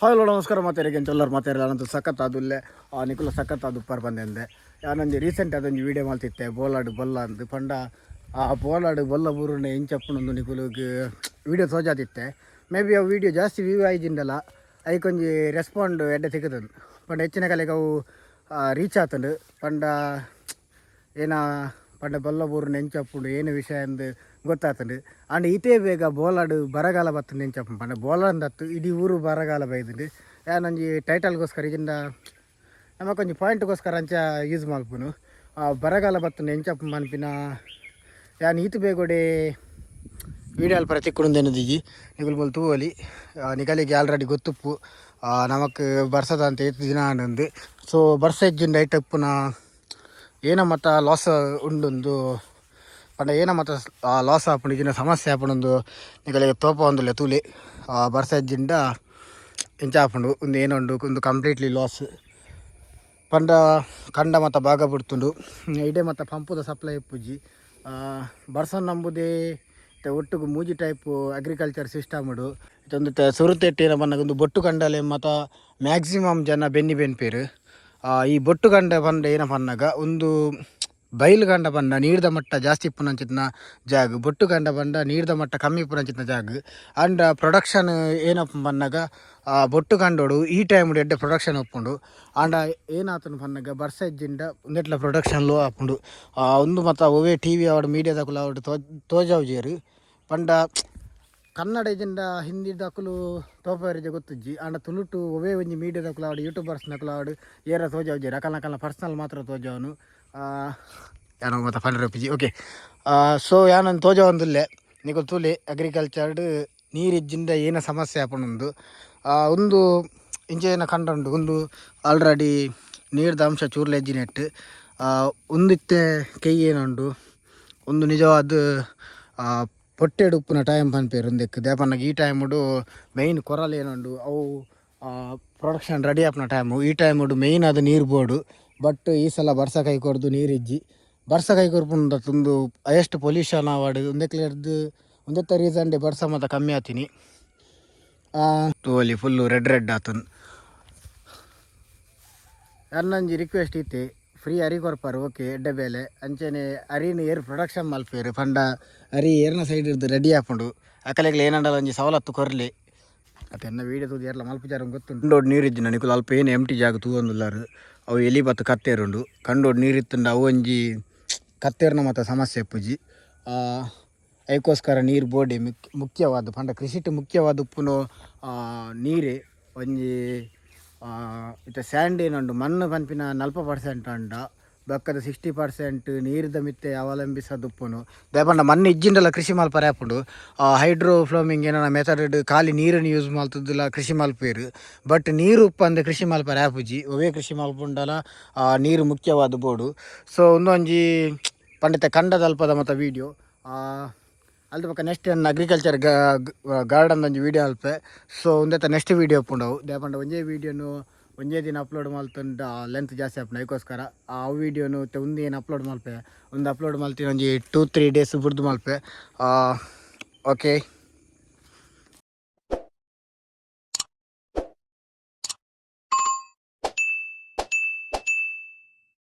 Hello, ನಮಸ್ಕಾರ ಮಾತಾರಿಗೆ. ಎಂಚೊಲ್ಲರ್ ಮಾತಾರ? ಅಂತ ಸಖತ್ ಆದುಲ್ಲೆ. ನಿಕುಲ ಸಖತ್ ಆದುಪ್ಪರ್ ಬಂದೆಂದೆ. ಯಾನೊಂಜಿ ರೀಸೆಂಟ್ ಅದೊಂಜಿ ವೀಡಿಯೋ ಮಲ್ತಿತ್ತೆ, ಬೋಲಾಡು ಬೊಲ್ಲ ಅಂದ್. ಪಂಡ ಆ ಬೋಲಾಡು ಬೊಲ್ಲ ಬೂರುನ ಎಂಚಪ್ಪುನೊಂದು ನಿಕುಲುಗ್ ವೀಡಿಯೋ ತೋಜಾದಿತ್ತೆ. ಮೇ ಬಿ ಅವು ವೀಡಿಯೋ ಜಾಸ್ತಿ ವ್ಯೂ ಆಯ್ಜಿಂಡಲ ಐಕೊಂಜಿ ರೆಸ್ಪಾಂಡ್ ಎಡ್ಡೆ ತಿಕ್ಕುದುಂಡು. ಪಂಡ ಹೆಚ್ಚಿನ ಕಲೆಗೆ ಅವು ರೀಚ್ ಆತುಂಡು. ಪಂಡ ಏನ ಪಂಡ ಬೊಲ್ಲ ಬೂರುನ ಎಂಚಪ್ಪುಂಡು, ಏನು ವಿಷಯ ಅಂದ್ ಗೊತ್ತಾತುಂಡು. ಆಂಡ ಈತೇ ಬೇಗ ಬೋಲಾಡು ಬರಗಾಲ ಬತ್ತುಂಡು ಎಂಚಪ್ಪುಂಡು? ಪಂಡ ಬೋಲಾಂದತ್ತು, ಇಡೀ ಊರು ಬರಗಾಲ ಬೈದುಂಡು. ಯಾನೊಂಜಿ ಟೈಟಲ್ಗೋಸ್ಕರ ಇಜಿಂಡ ನಮಕೊಂಜಿ ಪಾಯಿಂಟ್ಗೋಸ್ಕರ ಅಂಚ ಯೂಸ್ ಮಲ್ಪುನು. ಬರಗಾಲ ಬತ್ತುಂಡು ಎಂಚಪ್ಪು ಪನ್ಪಿನ ಯಾನ್ ಈತ್ ಬೇಗೊಡೆ ವೀಡಿಯೋ ಅಲ್ಪ ತಿಕ್ಕುಂದೇನದಿಜಿ. ನಿಕುಲು ಮೂಲು ತೂವೊಲಿ. ನಿಕಲಿಗೆ ಆಲ್ರೆಡಿ ಗೊತ್ತುಪ್ಪು ನಮಕ್ ಬರ್ಸದ ಅಂತ ಏತ್ ದಿನ ಆಂಡುಂದು. ಸೊ ಬರ್ಸ ಇಜ್ಜಿಂಡ ಐಟ್ ಉಪ್ಪುನ ಏನ ಮತ್ತ ಲಾಸ್ ಉಂಡುಂದು ಪಂಡ ಏನ ಮತ್ತ ಲಾಸ್ ಆಪುಂಡು ಇಜಿನ ಸಮಸ್ಯೆ ಆಪುಂಡು ನಿಕಲಿಗೆ ತೋಪ ಒಂದುಲ್ಲೆ ತೂಲೆ. ಬರ್ಸ ಇಜ್ಜಿಂಡ ಇಂಚ ಆಪುಂಡು. ಉಂದು ಏನುಂಡು, ಉಂದು ಕಂಪ್ಲೀಟ್ಲಿ ಲಾಸ್. ಪಂಡ ಕಂಡ ಮತ್ತ ಭಾಗ ಬಿಡ್ತುಂಡು. ಇಡೆ ಮತ್ತ ಪಂಪುದ ಸಪ್ಲೈ ಇಪ್ಪುಜಿ. ಬರ್ಸ ನಂಬುದೇ. ಇತ್ತೆ ಒಟ್ಟುಗು ಮೂಜಿ type agriculture system ಉಂಡು. ಇದೊಂದು ಸುರುತೆಟ್ಟಿ ಏನ ಪನ್ನಗ ಒಂದು ಬೊಟ್ಟು ಕಂಡಲೆ ಮತ ಮ್ಯಾಕ್ಸಿಮಮ್ ಜನ ಬೆನ್ನಿ ಬೆನ್ಪೇರು. ಈ ಬೊಟ್ಟು ಕಂಡ ಪಂಡ ಏನ ಪನ್ನಗ, ಒಂದು ಬೈಲು ಕಂಡ ಪಂಡ ನೀರ್ದ ಮಟ್ಟ ಜಾಸ್ತಿ ಇಪ್ಪುನಂಚಿತ್ತಿನ ಜಾಗ. ಬೊಟ್ಟು ಕಂಡ ಪಂಡ ನೀರ್ದ ಮಟ್ಟ ಕಮ್ಮಿ ಇಪ್ಪುನಂಚಿತ್ತಿನ ಜಾಗ. ಅಂಡ್ ಪ್ರೊಡಕ್ಷನ್ ಏನಪ್ಪ ಪನ್ನಗ, ಬೊಟ್ಟು ಕಂಡೋಡು ಈ ಟೈಮ್ ಎಡ್ಡೆ ಪ್ರೊಡಕ್ಷನ್ ಉಪ್ಪುಂಡು. ಆಂಡ ಏನಾತುಂಡು ಪನ್ನಗ, ಬರ್ಸ ಇಜ್ಜಿಂಡ ಉಂದೆಟ್ಲ ಪ್ರೊಡಕ್ಷನ್ ಲೋ ಆಪುಂಡು. ಉಂದು ಮತ್ತ ಒವ್ವೇ ಟಿವಿ ಆವಡ್, ಮೀಡಿಯಾದಕುಲು ಆವಡ್ ತೋಜಾವುಜೆರ್. ಪಂಡ ಕನ್ನಡ ಇಜಿಂಡ ಹಿಂದಿದಕುಲು ತೋಪವರಿಗೆ ಗೊತ್ತುಜ್ಜಿ. ಆಂಡ ತುಳುಟು ಒವ್ವೇ ಒಂಜಿ ಮೀಡಿಯಾದಕುಲು ಆವಡ್, ಯೂಟ್ಯೂಬರ್ಸ್ನಕುಲು ಆವಡ್, ಏರ ತೋಜಾವುಜೆರ್. ಅಕಲ್ನ ಅಕಲ್ನ ಪರ್ಸನಲ್ ಮಾತ್ರ ತೋಜಾವನು. ಯಾನೋ ಮತ್ತೆ ಪಂಡ್ರೆ ಒಪ್ಪಿಜಿ. ಓಕೆ, ಸೊ ಯಾನೊಂದು ತೋಜಾವೊಂದುಲ್ಲೆ, ನಿಕುಲು ತೂಲೆ, ಅಗ್ರಿಕಲ್ಚರ್ಡ್ ನೀರಿಜ್ಜಿಂಡ ಏನ ಸಮಸ್ಯೆ ಆಪುಂಡುಂದು. ಉಂದು ಇಂಚ ಏನ ಕಂಡ ಉಂಡು. ಉಂದು ಆಲ್ರೆಡಿ ನೀರ್ದ ಅಂಶ ಚೂರ್ಲ ಇಜ್ಜಿನೆಟ್. ಉಂದಿತ್ತೆ ಕೈ ಏನುಂಡು, ಒಂದು ನಿಜವಾದ ಪೊಟ್ಟೆಡ್ ಉಪ್ಪುನ ಟೈಮ್ ಪನ್ಪೇರು ಉಂದೆಕ್. ದಾಯೆ ಈ ಟೈಮುಡು ಮೈನ್ ಕೊರಲ್ ಏನುಂಡು, ಅವು ಪ್ರೊಡಕ್ಷನ್ ರೆಡಿ ಆಪುನ ಟೈಮು. ಈ ಟೈಮುಡು ಮೇಯ್ನ್ ಅದು ನೀರು ಬೋಡು. ಬಟ್ ಈ ಸಲ ಬರ್ಸ ಕೈ ಕೊರ್ದು ನೀರಿಜ್ಜಿ. ಬರ್ಸ ಕೈ ಕೊರ್ಪುಂಡ ಉಂದು ಹೈಯೆಸ್ಟ್ ಪೊಲ್ಯೂಷನ್ ಆವಡ್, ಉಂದೆಕ್ಲೆರ್ದ್ ಉಂದೆತ್ತ ರೀಸನ್ ಬರ್ಸ ಮಾತ ಕಮ್ಮಿ ಆತೀನಿ. ತೂವೊಲಿ, full red red ಆತುಂಡು. ಎನ್ನೊಂಜಿ ರಿಕ್ವೆಸ್ಟ್ ಇತ್ತೆ, ಫ್ರೀ ಅರಿ ಕೊರ್ಪಾರು, ಓಕೆ, ಎಡ್ಡೆ ಬೇಲೆ. ಅಂಚನೆ ಅರಿನ್ ಏರ್ ಪ್ರೊಡಕ್ಷನ್ ಮಲ್ಪೇರು ಪಂಡ ಅರಿ ಏರ್ನ ಸೈಡ್ ಇರ್ದು ರೆಡಿ ಆಪುಂಡು. ಅಕಲೆಗ್ಲ ಏನಂಡಲ ಒಂಜಿ ಸವಲತ್ತು ಕೊರ್ಲಿ. ಅತ್ತೆ ಎನ್ನ ವೀಡಿಯೋ ತೂದು ಏರ್ಲ ಮಲ್ಪುಜಾರ ಗೊತ್ತುಂಡು. ಕಂಡೋಡ್ ನೀರಿಜ್ಜಿನ ನಿಕುಲು ಅಲ್ಪ ಏನು ಎಂಟಿ ಜಾಗ ತೂವೊಂದುಲ್ಲಾರು, ಅವು ಎಲಿ ಬತ್ತು ಕತ್ತೇರುಂಡು. ಕಂಡೋಡ್ ನೀರಿತ್ತುಂಡ ಅವು ಒಂಜಿ ಕತ್ತೇರ್ನ ಮಾತ ಸಮಸ್ಯೆ ಇಪ್ಪುಜಿ. ಐಕೋಸ್ಕರ ನೀರು ಬೋಡಿ ಮುಖ್ಯವಾದ ಪಂಡ ಕೃಷಿಟ್ ಮುಖ್ಯವಾದ ಉಪ್ಪುನು ನೀರೇ. ಒಂಜಿ ಇತ್ತೆ ಸ್ಯಾಂಡ್ ಏನುಂಡು, ಮಣ್ಣು ಪನ್ಪಿನ 40% ಅಂಡ ಬೊಕ್ಕದ 60% ನೀರ್ದ ಮಿತ್ತೆ ಅವಲಂಬಿಸದ್ ಉಪ್ಪುನು. ದಾಯೆ ಪಂಡ ಮಣ್ಣು ಇಜ್ಜಿಂಡಲ ಕೃಷಿ ಮಲ್ಪರೆ ಆಪುಂಡು. ಹೈಡ್ರೋ ಫ್ಲೋಮಿಂಗ್ ಏನಾನ ಮೆಥಡ್, ಖಾಲಿ ನೀರನ್ನು ಯೂಸ್ ಮಲ್ತುದುಲ ಕೃಷಿ ಮಲ್ಪೇರು. ಬಟ್ ನೀರು ಉಪ್ಪಂದೆ ಕೃಷಿ ಮಲ್ಪರೆ ಆಪುಜಿ. ಒವ್ವೇ ಕೃಷಿ ಮಲ್ಪುಂಡಲ ನೀರು ಮುಖ್ಯವಾದ ಬೋಡು. ಸೊ ಉಂದೊಂಜಿ ಪಂಡಿತ ಕಂಡದಲ್ಪದ ಮತ್ತ ವೀಡಿಯೋ. ಅಲ್ದ ಬೊಕ್ಕ next agriculture garden ಒಂಜಿ ವೀಡಿಯೋ ಅಲ್ಪೆ. ಸೊ ಉಂದೆತ ನೆಕ್ಸ್ಟ್ ವೀಡಿಯೋ ಉಪ್ಪುಂಡು. ದಾಯೆ ಪಂಡ ಒಂಜೇ ವೀಡಿಯೋನು ಒಂಜೇ ದಿನ ಅಪ್ಲೋಡ್ ಮಲ್ತುಂಡ ಲೆಂತ್ ಜಾಸ್ತಿ ಆಪುಂಡು. ಐಕೋಸ್ಕರ ಆ ವೀಡಿಯೋನು ಉಂದು ಏನು ಅಪ್ಲೋಡ್ ಮಲ್ಪೆ, ಒಂದು ಅಪ್ಲೋಡ್ ಮಲ್ತಿನ ಒಂಜಿ 2-3 ಡೇಸ್ ಬುಡ್ದು ಮಲ್ಪೆ. ಓಕೆ.